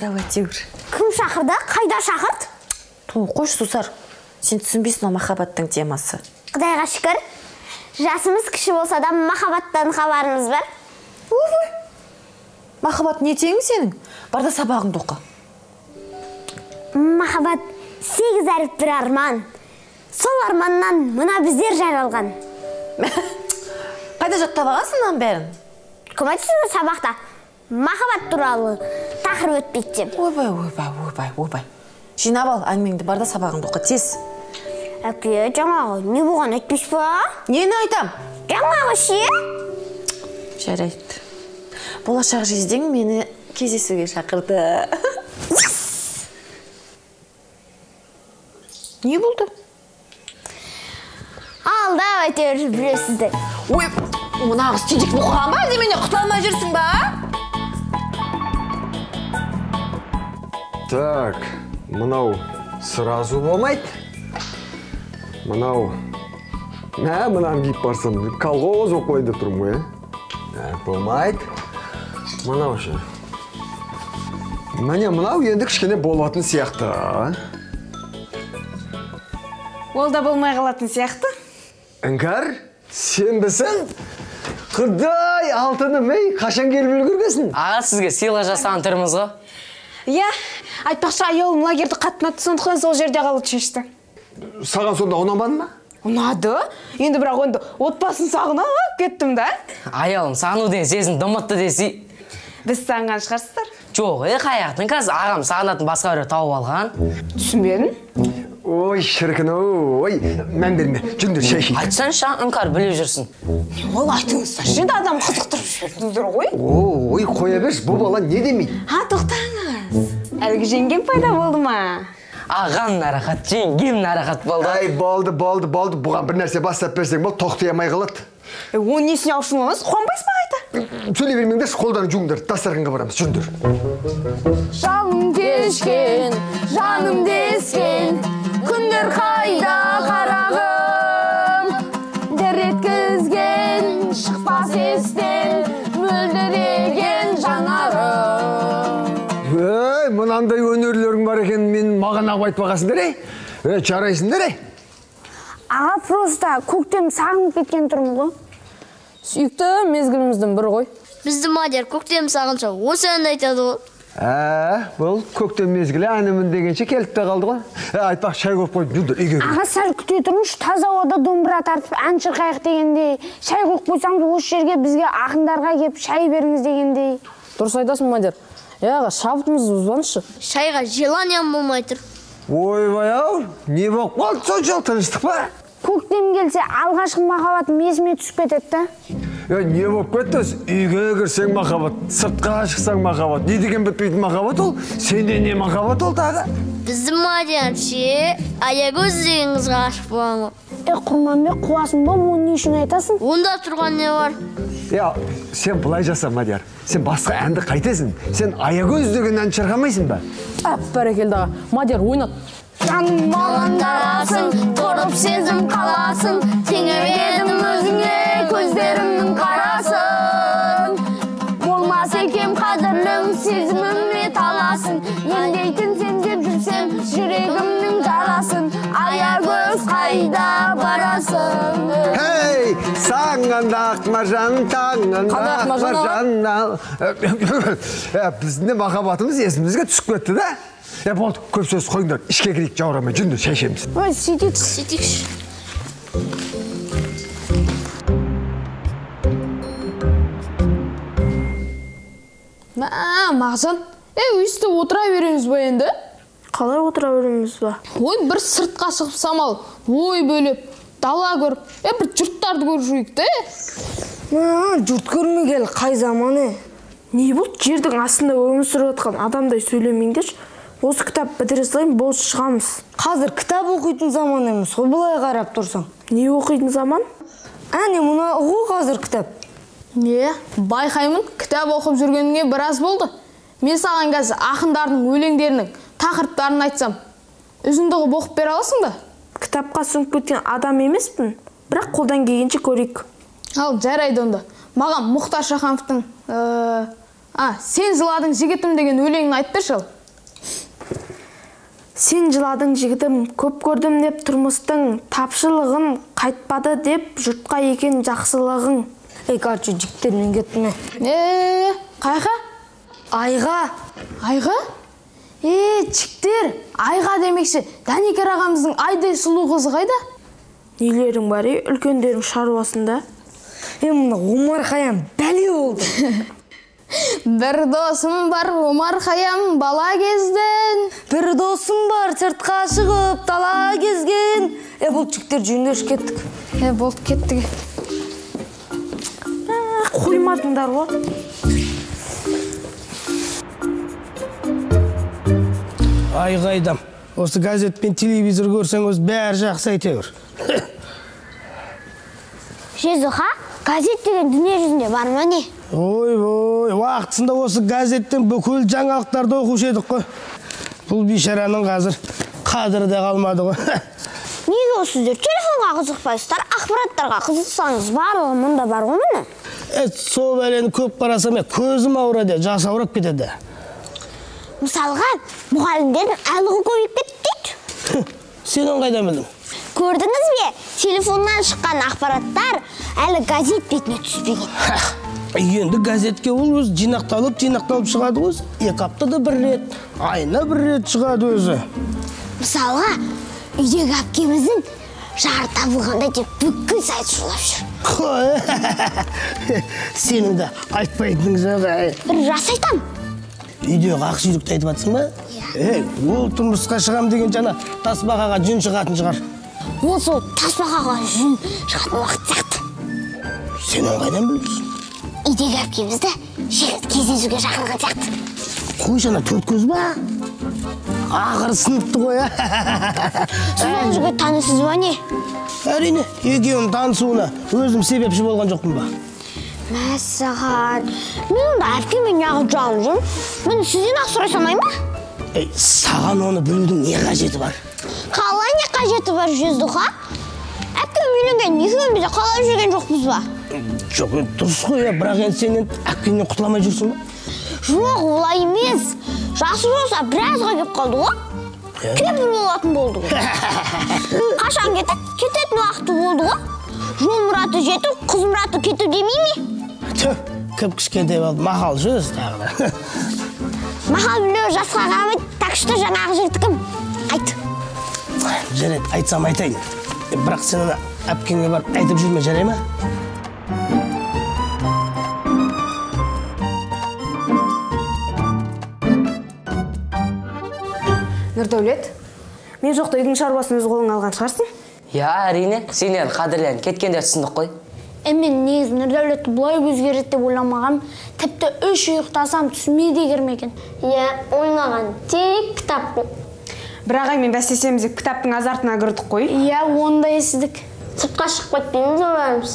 шақырды әйтеуір. Кім шақырды? Қайда шақырды? Ту, қойшы, Сусар. Сен түсінбейсің ол махаббаттың темасы. Құдайға шүкір, жасымыз кіші болса да махаббаттан хабарымыз бар. Ой, махаббат не тең сенің? Бар да сабағыңды оқы. Махаббат 8 әріп бір арман. Сол арманнан мына біздер жаралған. Қайда жаттап алғансың мынаның бәрін? Кім айтты сабақта махаббат туралы тақырып өтпейді деп. Ойбай, ойбай, ойбай, ойбай. Жинап ал әңгімеңді, бар да сабағыңды оқы, тез. Әке, жаңағы не болған айтпайсыз ба? Нені айтам? Жаңағы ше? Жарайды. Болашақ жездең мені кездесуге шақырды. Не болды? Алдап әйтеуір білесіздер. Ой, мына қыз тентек болып қалған ба? Әлде менен құтыла алмай жүрсің ба? Так, мынау сразу болмайды. Мынау, мынаны киіп барсам, колхоз болып қояйын деп тұрмын ғой, ә? Болмайды. Мынау ше. Міне мынау енді кішкене болатын сияқты. Ол да болмай қалатын сияқты. Іңкәр, сенбісің? Құдай, алтыным, ей, қашан келіп үлгергенсің? Аға, сізге сыйлық жасаған түріміз ғой. Иә, айтпақшы, аяулым лагерді қатты ұнатты, сондықтан сол жерде қалуды шешті. Саған сонда ұнамады ма? Ұнады. Енді бірақ енді отбасын сағынып кеттім да. Аяулым, сағыну деген сезімді ұмытты десей. Біз сағынған шығарсыздар? Жоқ, қаяқтың қазір ағам сағынатын басқа біреу тауып алған. Түсінбедім. Ой, шіркін, ой, мән берме, жүріңдер, шай ішейік. Айтсаңшы, Іңкәр біліп жүрсің. Не ол, айтыңыздаршы, енді адам қызықтырып жібердіңіздер ғой. Ой, қоя берші, бұл бала не демейді? А, тоқтаңыз. Әлгі жеңгем пайда болды ма? Ағам нарахат, жеңгем нарахат болды. Ай, болды, болды, болды, бұған бір нәрсе бастап берсең болды, тоқтай алмай қалады. Оның несіне ашуланасыз, қуанбайсыз ба қайта? Сөйлей бермеңдерші, қолдарын жуыңдар, дастарханға барамыз, жүріңдер. Жалын кешкен, жаным дескен, күндер қайда қарағым? Дір еткізген, шықпас естен, мөлдіреген жанарым. Ей, мынандай өнерлерің бар екен, мен маған ақ айтпағасыңдар, ей? Ей, жарайсыңдар, ей? Аға, просто көктем сағынып кеткен тұрмын ғой. Сүйікті мезгіліміздің бірі ғой. Бізді Мадияр көктем сағынша осы әнді айтады ғой. Бұл көктем мезгілі әнімін дегенше келіп те қалды ғой. Айтпақ, шай қойып қойып жүрдір үйге. Аға, сәл күте тұрыңызшы, таза ауада домбыра тартып ән шырқайық дегендей. Шай қойып қойсаңыз осы жерге бізге ақындарға келіп шай беріңіз дегендей. Дұрыс айтасың, Мадияр. Аға, шабытымызды бұзбаңызшы. Шайға желаниям болмай тұр. Ойбай ау, не болып қалды соншалық, тыныштық па? Көктем келсе алғашқы махаббатым есіме түсіп кетеді да. Не болып кетті өзі? Үйге кірсең махаббат, сыртқа шықсаң махаббат. Не деген бітпейтін махаббат ол? Сенде не махаббат ол тағы? Біздің Мадияр ше, Аягөз деген қызға ғашық болған ғой. Құрманбек, қуасың ба, оны не үшін айтасың? Онда тұрған не бар? Сен былай жаса, Мадияр. Сен басқа әнді қайтесің? Сен Аягөз деген ән шырқамайсың ба? Әп, бәрекелді аға. Мадияр, ойнат. Жаным маған дарасың, тұрып сезім қаласың, теңеп едім өзіңе көздерімнің қарасын. Болмас екем қадірлім, сезіміме таласың, емдейтін сен деп жүрсем, жүрегімнің жарасын. Аягөз қайда барасың? Хей, сағынғанда Ақмаржан, таңғанда Ақмаржан. Біздің де махаббатымыз есімізге түсіп кетті да? Болды, көп сөз қойыңдар, ішке кірейік, жаурамай, жүріңдер, шай ішеміз. Ой, сөйтейік. Сөйтейікші. Мә, Мағжан, өйстіп отыра береміз ба енді? Қалай отыра береміз ба? Ой, бір сыртқа шығып самал, ой бөліп, дала көріп, бір жұрттарды көріп жүрейік те. Мә, жұрт көрмегелі қай заман, е? Не болды, жердің астында өмір сүріп жатқан адамдай сөйлемеңдерші. Осы кітап бітіре салайын, бос шығамыз. Қазір кітап оқитын заман емес, ғой былай қарап тұрсаң. Не оқитын заман? Әне, мына ғой қазір кітап. Не, байқаймын, кітап оқып жүргеніңе біраз болды. Мен саған қазір ақындардың өлеңдерінің тақырыптарын айтсам, үзінді қылып оқып бере аласың ба? Кітапқа сүңгіп кеткен адам емеспін, бірақ қолдан келгенше көрейік. Ал, жарайды онда. Маған Мұхтар Шахановтың Сен жыладың жігітім деген өлеңін айтып берші ал. Сен жыладың жігітім, көп көрдім деп тұрмыстың тапшылығын, қайтпады деп жұртқа екен жақсылығың. Ей, короче, жігіттер, мен кеттім. Қайға? Айға. Айға? Жігіттер, айға демекші, Дәнекер ағамыздың айдай сұлу қызы қайда? Нелерің бар, үлкендерің шаруасында. Мына Омар Хаям бәле болды. Бір досым бар, Омар Хаям бала кезден. Бір досым бар, сыртқа шығып дала кезген. Бұл жігіттер, жөндеш, кеттік. Болды, кеттік. Қоймадыңдар ғой. Ай қайдам, осы газет пен телевизор көрсең өз бәрі жақсы әйтеуір. Жезуха, газет деген дүние жүзінде бар ма не? Ой-ой, уақытысында осы газеттен бүкіл жаңалықтарды оқушы едік қой. Бұл бейшараның қазір қадірі де қалмады ғой. Неге ол сіздер телефонға қызықпайсыздар, ақпараттарға қызықсаңыз барлығы мұнда бар ғой міне. Сол бәлені көп қарасам, көзім ауырады, жас ауырып кетеді. Мысалға, мұғалімдердің айлығы көбейіп кетті дейді. Сен оны қайдан білдің? Көрдіңіз бе, телефоннан шыққан ақпараттар әлі газет бетіне түспеген. Енді газетке ол өз жинақталып шығады өз. 2 аптада бір рет, айына бір рет шығады өзі. Мысалға, үйдегі әпкеміздің жары табылғанда деп бүкіл сайт шулап жүр. Сенің де айтпайтының жоқ. Бір рас айтам. Үйдегі ақсүйрікті айтып атсың ба? Ол тұрмысқа шығам деген жана тасбақаға жүн шығатын шығар. Ол сол тасбақаға жүн шығатын уақыт сияқты. Сен оны қайдан білесің? Үйдегі әпкемізді жігіт кездесуге шақырған сияқты. Қой, жана төрт көз ба? Ақыры сыныпты ғой, а? Сіз ол жігіт танысыз ба не? Әрине, екеуінің танысуына өзім себепші болған жоқпын ба? Мәссаған, мен онда әпкемен неғып жалын жүрмін? Мен сізден ақ сұрай салмаймын ба? Саған оны білудің не қажеті бар? Қалай не қажеті бар, Жездуха? Әпкем үйленген екеуміз де қалап жүрген жоқпыз ба? Жоқ, дұрыс қой, бірақ енді сен әпкеңнен құтыла алмай жүрсің ба? Жоқ, олай емес. Жасы болса біразға келіп қалды ғой. Кемпір болатын болды ғой. Қашан кетеді? Кететін уақыты болды ғой. Жол мұраты жету, қыз мұраты кету демей ме? Түh, кіп кішкентай болып мақал сөз тағы да. Мақал білу жасқа қарамайды, так что жаңағы жігіт кім? Айт. Жарайды, айтсам айтайын. Бірақ сен ана әпкеңе барып айтып жүрме, жарай ма? Нұрдәулет, мен жоқта үйдің шаруасын өз қолыңа алған шығарсың? Иә, әрине, сендер қадірлерін кеткенде түсіндік қой. Мен негізі Нұрдәулетті бұлай өзгереді деп ойламағам. Тіпті 3 ұйықтасам түсіме де кірмеген. Иә, ойнаған тек кітап. Бір ағаймен бәстесеміз деп кітаптың азартына кірдік қой. Иә, оны да естідік. Сыртқа шығып кетпейміз оларымыз.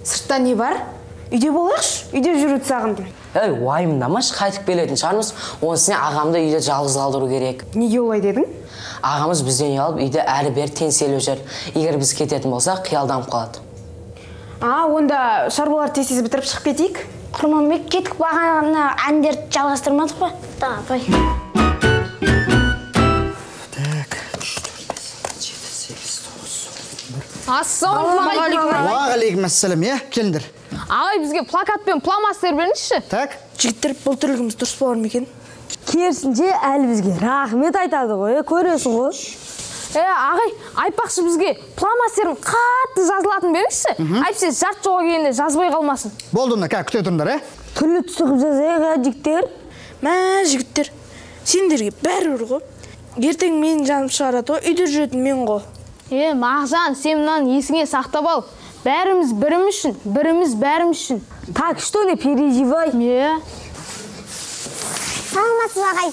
Сыртта не бар? Үйде болайықшы, үйде жүруді сағындым. Ей, уайымдамашы, қайтып келетін шығармыз. Онысына ағамды үйде жалғыз қалдыру керек. Неге олай дедің? Ағамыз бізден ұялып үйде әрі-бері теңселіп жүр. Егер біз кететін болсақ, қиялданып қалады. Онда шаруаларды тез-тез бітіріп шығып кетейік. Құрманбек, кеттік, бағана әндерді жалғастырмадық па? Давай. Так, 3, 4, 5, 6, 7, 8, 9, 10. Ассалаумағалейкум. Уағалейкум ассалам, иә, келіңдер. Ағай, бізге плакат пен фломастер беріңізші. Так. Жігіттер, бұл тірлігіміз дұрыс болар ма екен? Керісінше, әлі бізге рахмет айтады ғой, көресің ғой. Ағай, айтпақшы, бізге фломастердің қатты жазылатын беріңізші. Әйтпесе жарты жолға келгенде жазбай қалмасын. Болды онда, қазір күте тұрыңдар, ә? Түрлі түсі қылып жазайық, ә, жігіттер. Мә, жігіттер, сендерге бәрібір ғой. Ертең менің жаным шығарады ғой, үйде жүретін мен ғой. Мағжан, сен мынаны есіңе сақтап ал. Бәріміз біріміз үшін, біріміз бәріміз үшін. Так что не переживай. Саламатсыз, ағай.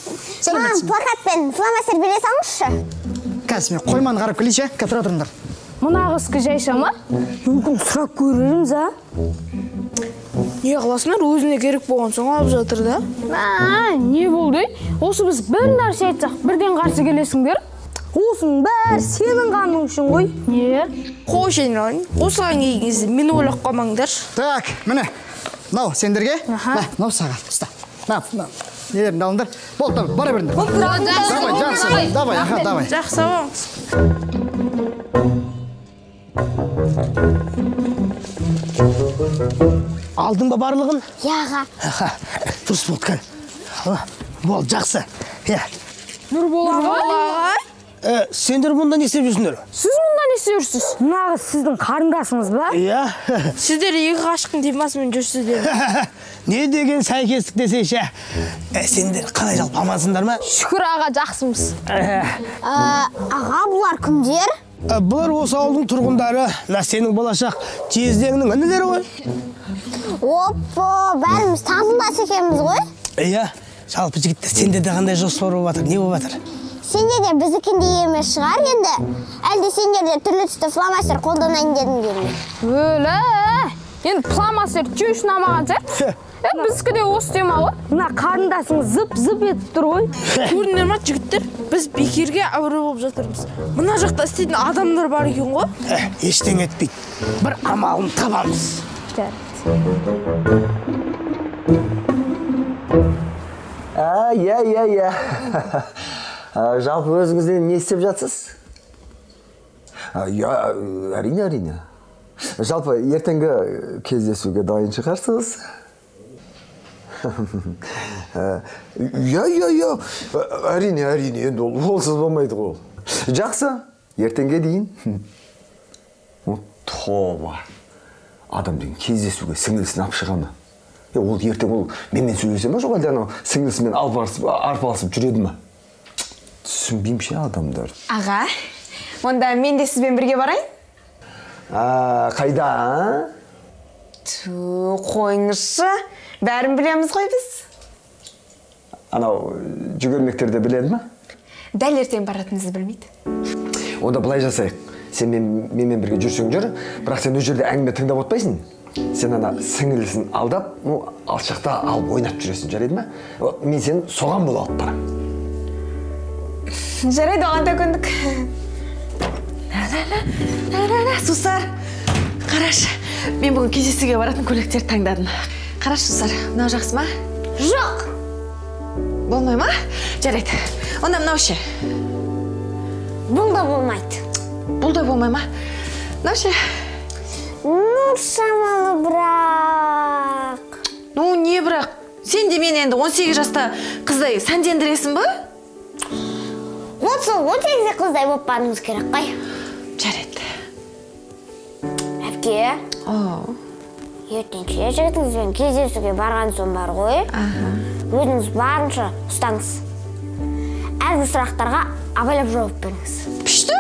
Маған плакат пен фломастер бере салыңызшы. Қазір мен қойманы қарап келейінші, ә? Тұра тұрыңдар. Мына қысқы жайша ма? Мүмкін сұрап көрерміз, а? Не қыласыңдар, өзіне керек болған соң алып жатыр да. Не болды? Осы біз бір нәрсе айтсақ, бірден қарсы келесіңдер. Осының бәрі сенің қамың үшін ғой. Не? Қойшы, айналайын. Осыған келген кезде мені ойлап қалмаңдаршы. Так, міне. Мынау сендерге. Мынау саған. Ұста. Нелеріңді алыңдар. Болды, бара беріңдер. Давай, жақсы. Давай, аха, давай. Жақсы болыңыз. Алдың ба барлығын? Иә, аға. Аха, дұрыс болды кән. Болды, жақсы. Иә. Нұрбол ағай. Сендер мұнда не істеп жүрсіңдер? Сіз мұнда не істеп жүрсіз? Мынағы сіздің қарындасыңыз ба? Иә. Сіздер екі ғашықтың демасымен жүрсіздер. Не деген сәйкестік десейші. Сендер қалай жалпы амансыңдар ма? Шүкір аға, жақсымыз. Аға, бұлар кімдер? Бұлар осы ауылдың тұрғындары. Мына сенің болашақ жездеңнің інілері ғой. Оппо, бәріміз танымдас екенбіз ғой. Иә, жалпы жігіттер, сендерде қандай жоспар болып жатыр, не болып жатыр? Сенде де біздікіндей емес шығар енді. Әлде сендер де түрлі түсті фломастер қолданайын дедіңдер ме? Өлі, енді фломастер жүй үшін алмаған сияқты. Біздікі де осы тема ғой. Мына қарындасың зып-зып етіп тұр ғой. Көрдіңдер ма, жігіттер? Біз бекерге әуре болып жатырмыз. Мына жақта істейтін адамдар бар екен ғой. Ештеңе етпейді. Бір амалын табамыз. Иә, иә, иә. Жалпы өзіңізден не істеп жатсыз? Иә, әрине, әрине. Жалпы ертеңгі кездесуге дайын шығарсыз. Иә, иә, иә. Әрине, әрине, енді ол олсыз болмайды ғой. Жақсы, ертеңге дейін. Тоба. Адам деген кездесуге сіңілісін алып шыға ма? Ол ертең ол менімен сөйлесе ма, жоқ әлде анау сіңілісімен арпалысып жүреді ма? Түсінбеймін ше адамдар. Аға, онда мен де сізбен бірге барайын? Қайда? Ту, қойыңызшы. Бәрін білеміз ғой біз. Анау жүгермектерді біледі ма? Дәл ертең баратынымызды білмейді. Онда былай жасайық. Сен менімен бірге жүрсең жүр, бірақ сен ол жерде әңгіме тыңдап отпайсың. Сен ана сіңілісін алдап, алшақта алып ойнап жүресің, жарайды ма? Мен сені соған бола алып барамын. Жарайды, оған да көндік. Сусар, қарашы, мен бүгін кездесуге баратын көйлектерді таңдадым. Қарашы, Сусар, мынау жақсы ма? Жоқ. Болмай ма? Жарайды. Онда мынау ше? Бұл да болмайды. Бұл да болмай ма? Мынау ше? Ну, шамалы бірақ. Ну, не бірақ? Сен де мен енді 18 жаста қыздай сәндендіресің ба? Вот сол 18-де қыздай болып баруымыз керек қой. Жарайды. Әпке. Ертеңше жігітіңізбен кездесуге барған соң бар ғой. Өзіңіз барынша ұстаңыз. Әрбір сұрақтарға абайлап жауап беріңіз. Пішті?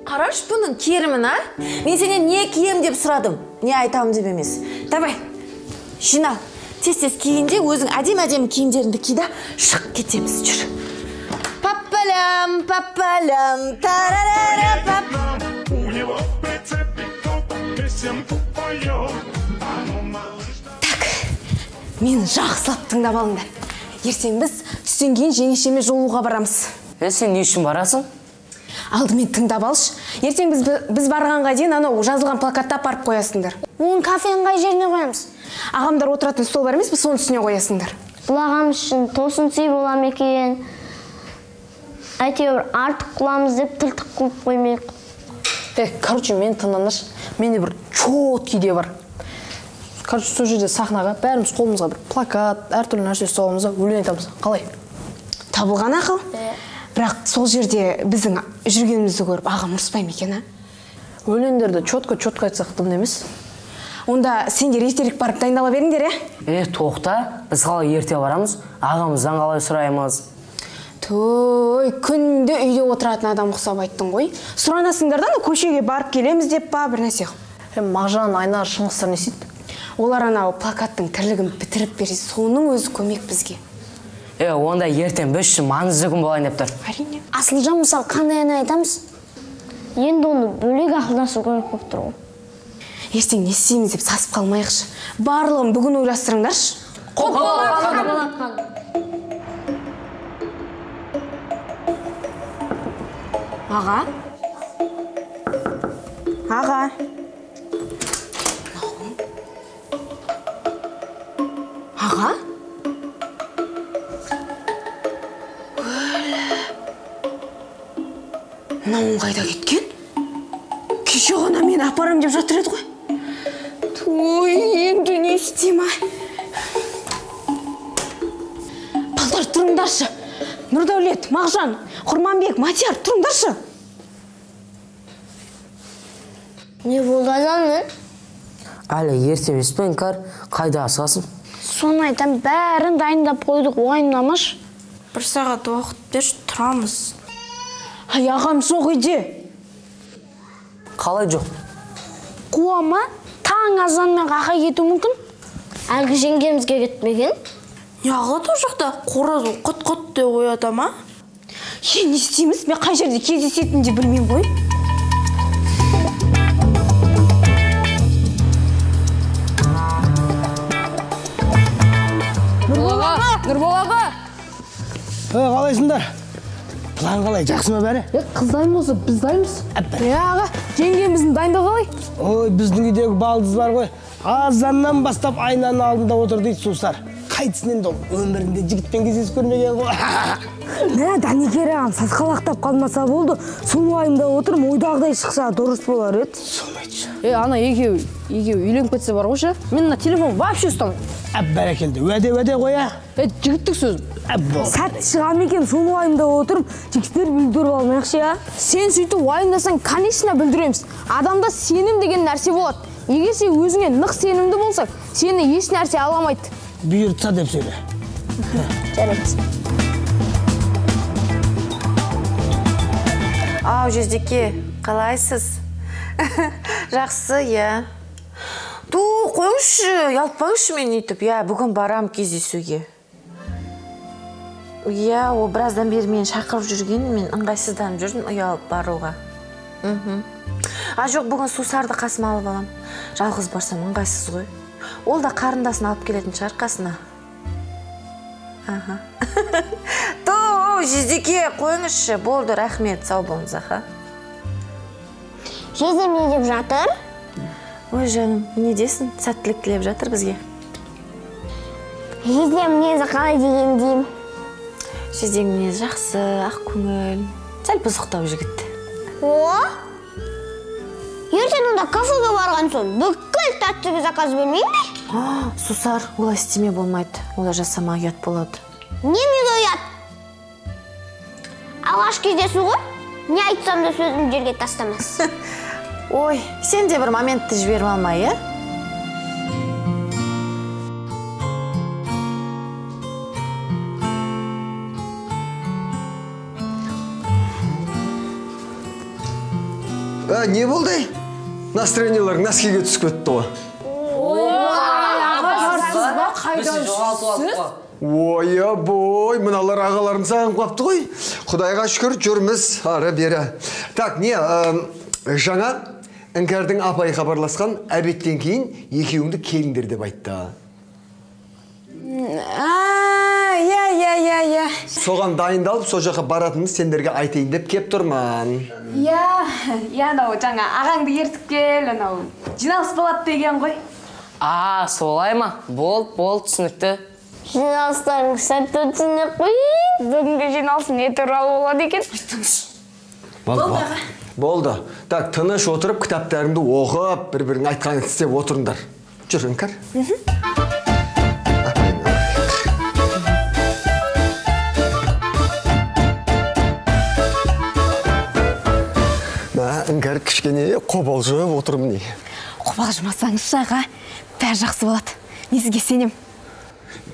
Қараш бұның керімін, а? Мен сенен не кием деп сұрадым, не айтамын деп емес. Давай, жинал. Тез-тез киін де, өзің әдемі-әдемі киімдеріңді ки да, шығып кетеміз, жүр. Папалям, папалям, тарарара, пап. Так, мені жақсылап тыңдап алыңдар. Ертең біз түстен кейін жеңешеме жолығуға барамыз. Сен не үшін барасың? Алдымен тыңдап алшы. Ертең біз барғанға дейін анау жазылған плакатты апарып қоясыңдар. Оның кафенің қай жеріне қоямыз? Ағамдар отыратын стол бар емес пе, соның үстіне қоясыңдар. Бұл ағамыз үшін тосын сый бола ма екен? Әйтеуір артық қыламыз деп тыртық қылып қоймайық. Короче, мен тыңдаңдаршы. Менде бір четкий идея бар. Короче, сол жерде сахнаға бәріміз қолымызға бір плакат, әртүрлі нәрсе ұстап аламыз да өлең айтамыз. Қалай? Табылған ақыл. Бірақ сол жерде біздің жүргенімізді көріп ағам ұрыспай ма екен, а? Өлеңдерді четко-четко айтсақ дым емес. Онда сендер ертерек барып дайындала беріңдер, ә? Тоқта, біз қалай ерте барамыз, ағамыздан қалай сұраймыз? Той, күнде үйде отыратын адам ұқсап айттың ғой. Сұранасыңдар да, көшеге барып келеміз деп па, бір нәрсе. Мағжан, Айнар, Шыңғыстар не істейді? Олар анау плакаттың тірлігін бітіріп берсе, соның өзі көмек бізге. Онда ертең біз үшін маңызды күн болайын деп тұр. Әрине. Асылжан, мысалы, қандай ән айтамыз? Енді оны бөлек ақылдасу керек болып тұр ғой. Ертең не істейміз деп сасып қалмайықшы. Барлығын бүгін ойластырыңдаршы. Қол. Аға. Аға. Аға? Мынауың қайда кеткен? Кеше ғана мені апарам деп жатыр еді ғой. Ой, енді не істеймін, а? Балдар, тұрыңдаршы. Нұрдәулет, Мағжан, Құрманбек, Мадияр, тұрыңдаршы. Не болды, азанның? Әлі ерте емес пе, Іңкәр? Қайда асығасың? Соны айтам, бәрін дайындап қойдық, уайымдамашы. Бір сағат уақыт берші, тұрамыз. Ай, ағам жоқ үйде. Қалай жоқ? Қуама, таң азанмен қақа кетуі мүмкін. Әлгі жеңгемізге кетмеген. Не қылады ол жақта? Қораз құт-құт деп оята ма? Е, не істейміз? Мен қай жерде кездесетінін де білмеймін ғой. Нұрбол аға, Нұрбол аға. Қалайсыңдар? План қалай, жақсы ма бәрі? Қыз дайын болса, біз дайынбыз. Е, аға, жеңгеміздің дайындығы қалай? Ой, біздің үйдегі балдыз бар ғой. Азаннан бастап айнаның алдында отыр дейді Сусар. Қайтсын енді ол, өмірінде жігітпен кездесіп көрмеген ғой. Мә, Дәнекер ағам сасқалақтап қалмаса болды. Соны уайымдап отырмын, ойдағыдай шықса дұрыс болар еді. Соны айтшы. Е, ана екеуі үйленіп кетсе бар ғой ше. Мен мына телефон вообще ұстамаймын. Әп, бәрекелді. Уәде, уәде ғой, а? Е, жігіттік сөзім. Әп, болды. Сәт шыға ма екен, соны уайымдап отырмын. Жігіттер бүлдіріп алмайықшы, а? Сен сөйтіп уайымдасаң, конечно, бүлдіреміз. Адамда сенім деген нәрсе болады. Егер сен өзіңе нық сенімді болсаң, сені еш нәрсе аламайды. Бұйыртса деп сөйле. Жарайды. Ау, жездеке, қалайсыз? Жақсы, иә. Ту, қойыңызшы, ұялтпаңызшы мені өйтіп. Иә, бүгін барам кездесуге. Иә, ол біраздан бері мені шақырып жүрген, мен ыңғайсызданып жүрдім ұялып баруға. А жоқ, бүгін Сусарды қасыма алып алам. Жалғыз барсам ыңғайсыз ғой. Ол да қарындасын алып келетін шығар қасына. Аха. Ту, жездеке, қойыңызшы. Болды, рахмет, сау болыңыз, аха. Жездем не деп жатыр? Ой, жаным, не десін? Сәттілік тілеп жатыр бізге. Жездем мінезі қалай деген деймін? Жездең мінезі жақсы, ақ көңіл, сәл бұзықтау жігіт. О! Ертең онда кафеге барған соң бүкіл тәттіге заказ бермеймін бе? Сусар, олай істеме болмайды. Олай жасама ұят болады. Неменеге ұят? Алғаш кездесу ғой. Не айтсам да сөзім жерге тастамас. Ой, сен де бір моментті жіберіп алмай, е? Не болды? Настроениеларың носкиге түсіп кетті ғой. Ой, бой, мыналар ағаларын сағынып қапты ғой. Құдайға шүкір, жүрміз ары бері. Так, не, жаңа Іңкәрдің апайы хабарласқан, әбеттен кейін екеуіңді келіңдер деп айтты. Иә. Соған дайындалып, сол жаққа баратынымды сендерге айтайын деп кеп тұрмын. Иә, анау жаңа ағаңды ертіп кел, анау жиналыс болады деген ғой. А, солай ма? Бол, түсінікті. Жиналыстарың сәтті өтсін деп қойын. Бүгінгі жиналыс не туралы болады екен? Болды. Так, тыныш отырып, кітаптарыңды оқып, бір-бірің айтқанын істеп отырыңдар. Жүр, Іңкәр. Іңкәр кішкене қобалжып отырмын не. Қобалжымасаңызшы, аға, бәрі жақсы болады. Мен сізге сенем.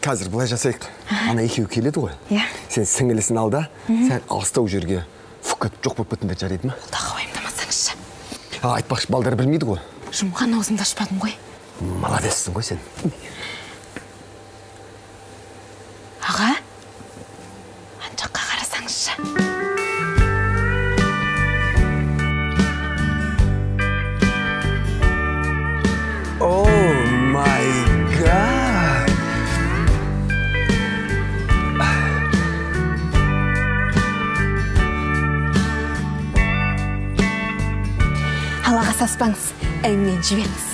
Қазір былай жасайық. Ана екеуі келеді ғой. Иә. Сен сіңілісін ал да, сәл алыстау жерге фук етіп жоқ болып кетіңдер, жарайды ма? Тағы уайымдамасаңызшы. Айтпақшы, балдар білмейді ғой. Жұмған аузымды ашпадым ғой. Молодецсің ғой сен. Аға, ан жаққа қарасаңызшы. О май гад! Аллаға саспаңыз, әңмен жіберіңіз.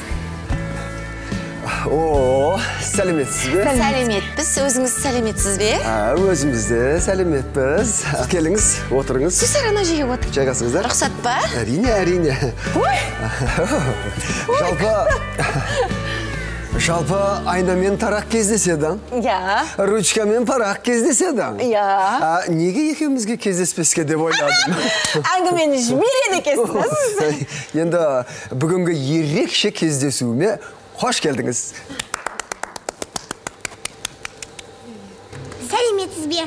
О, сәлеметсіз бе? Сәлеметпіз. Өзіңіз сәлеметсіз бе? Өзіміз де сәлеметпіз. Келіңіз, отырыңыз. Сусар ана жерге отыр. Жайғасыңыздар. Рұқсат па? Әрине, әрине. Ой! Жалпы айнамен тарақ кездеседі. Иә. Ручкамен парақ кездеседі. Иә. Неге екеумізге кездеспеске деп ойладым. Әңгімені жібереді екенсіз. Енді бүгінгі ерекше кездесуіме қош келдіңіз. Сәлеметсіз бе?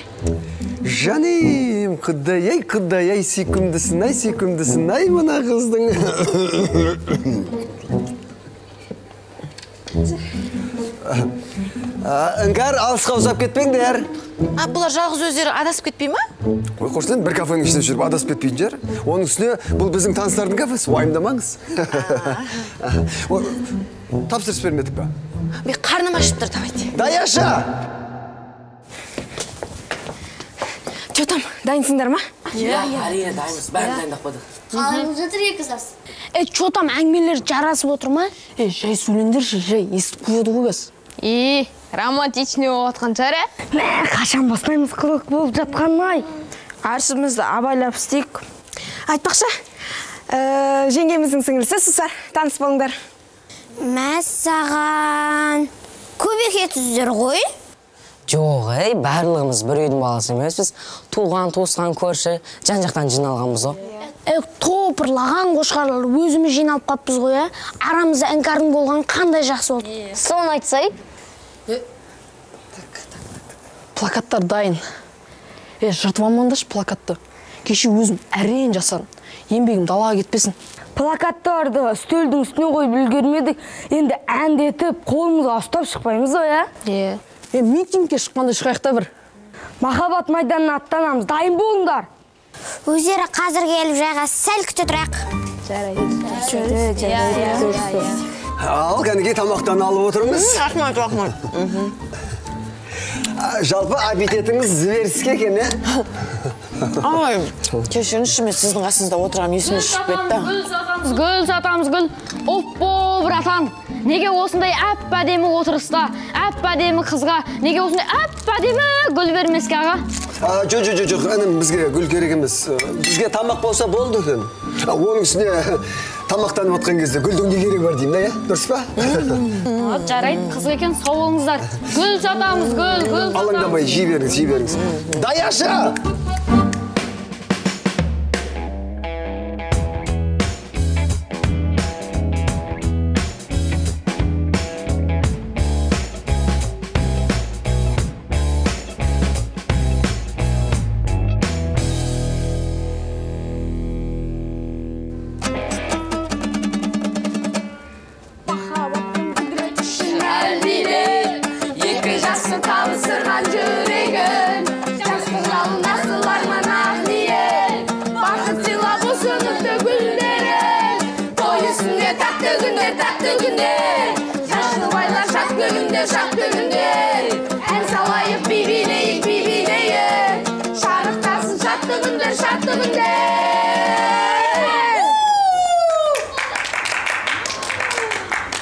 Жаным, құдай-ай, құдай-ай, сүйкімдісін-ай, сүйкімдісін-ай мына қыздың. Іңкәр, алысқа ұзап кетпеңдер. Бұлар жалғыз өздері адасып кетпей ма? Ой, қоршын, бір кафенің ішінде жүріп адасып кетпейтін жер. Оның үстіне бұл біздің таныстардың кафесі, уайымдамаңыз. Тапсырыс бермедік па? Мен қарным ашып тұр, давайте. Даяша! Че там, дайынсыңдар ма? Иә, әрине дайынбыз, бәрін дайындап қойдық. Қалай болып жатыр екі жас? Че там, әңгімелер жарасып отыр ма? Жай сөйлеңдерші, жай, естіп қояды ғой қазір. Романтичный болып жатқан шығар, ә? Мә, қашан бастаймыз қылық болып жатқанын-ай. Арсымызды абайлап істейік. Айтпақшы, жеңгеміздің сіңлісі Сусар, таныс болыңдар. Мәссаған, көп екенсіздер ғой? Жоқ, ей, барлығымыз бір үйдің баласы емеспіз. Туған, туысқан, көрші, жан-жақтан жиналғанбыз ғой. Топырлаған қошқарлар өзіміз жиналып қаппыз ғой, ә? Арамызда Іңкәрдің болған қандай жақсы болды. Соны айтсай. Плакаттар дайын. Жыртып алмаңдаршы плакатты. Кеше өзім әрең жасадым. Еңбегім далаға кетпесін. Плакаттарды үстелдің үстіне қойып үлгермедік. Енді әндетіп, қолымызға ұстап шықпаймыз ғой, ә? Митингке шыққанда шығайық та бір. Махаббат майданына аттанамыз. Дайын болыңдар. Өздері қазір келіп жайға сәл күте тұрайық. Жарайды. Ал, кәнекей тамақтан алып отырыңыз. Рахмет, рахмет. Жалпы аппетитіңіз зверский екен, ә? Ай, кешіріңізші, мен сіздің қасыңызда отырғаным есіме шығып кетті. Гүл сатамыз, гүл сатамыз, гүл. Оппо, братан, неге осындай әп-әдемі отырыста, әп-әдемі қызға, неге осындай әп-әдемі гүл бермеске, аға? Жоқ, жоқ, жоқ, інім, бізге гүл керек емес. Бізге тамақ болса болды екен. Оның үстіне тамақтанып отқан кезде гүлдің не керегі бар деймін да, иә? Дұрыс па? Жарайды, қызық екен, сау болыңыздар. Гүл сатамыз, гүл, гүл сатамыз. Алаңдамай, жей беріңіз, жей беріңіз. Даяшы!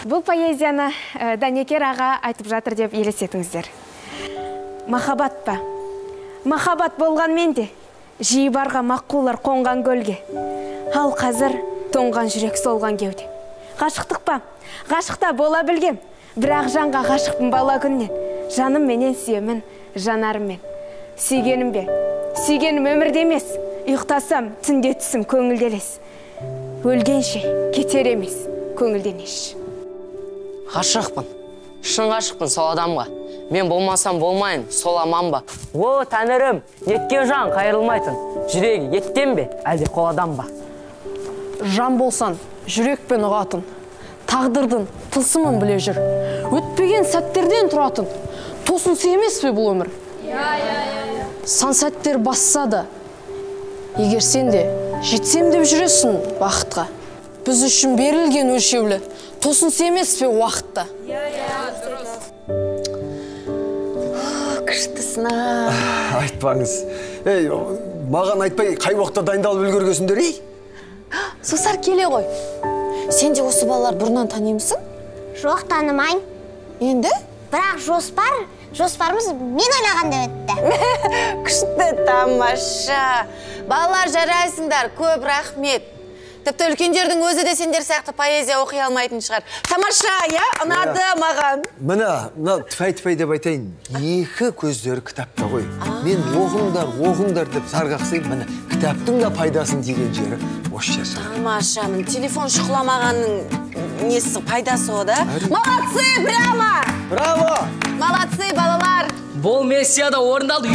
Бұл поэзияны Дәнекер аға айтып жатыр деп елестетіңіздер. Махаббат па? Махаббат болған менде, жиі барға маққулар қонған көлге. Ал қазір тоңған жүрек солған кеуде. Ғашықтық па? Ғашықта бола білгем, бірақ жанға ғашықпын бала күннен. Жаным менен сүйемін, жанарыммен. Сүйгенім бе? Сүйгенім өмірде емес, ұйықтасам түнде түсім көңілделес. Өлгенше кетер емес, көңілден еш. Ғашықпын, шын ғашықпын сол адамға. Мен болмасам болмайын, сол аман ба? О, тәңірім, неткен жан қайырылмайтын. Жүрегі еттен бе, әлде қоладан ба? Жан болсан, жүрекпен ұғатын. Тағдырдың тылсымын біле жүр. Өтпеген сәттерден тұратын. Тосын сый емес пе бұл өмір? Сан сәттер басса да, егер сен де жетсем деп жүресің бақытқа. Біз үшін берілген өлшеулі тосын сый емес пе уақытта? Күштісін. Айтпаңыз. Ей, маған айтпай, қай уақытта дайындалып үлгергенсіңдер, ей? Сусар, келе ғой. Сен де осы балалар бұрыннан танимысың? Жоқ, танымаймын. Енді? Бірақ жоспарымыз мен ойлағандай өтті. Күшті, тамаша. Балалар, жарайсыңдар, көп рахмет. Тіпті үлкендердің өзі де сендер сияқты поэзия оқи алмайтын шығар. Тамаша, иә? Ұнады маған. Мына тфәй-тфәй деп айтайын, екі көздері кітапта ғой. Мен оқыңдар, оқыңдар деп зар қақсайын, міне кітаптың да пайдасын тиген жері осы жер. Тамаша, міне телефон шұқыламағанның несі пайдасы ғой, да? Молодцы, прямо! Браво! Молодцы, балалар! Бұл миссия да орындалды.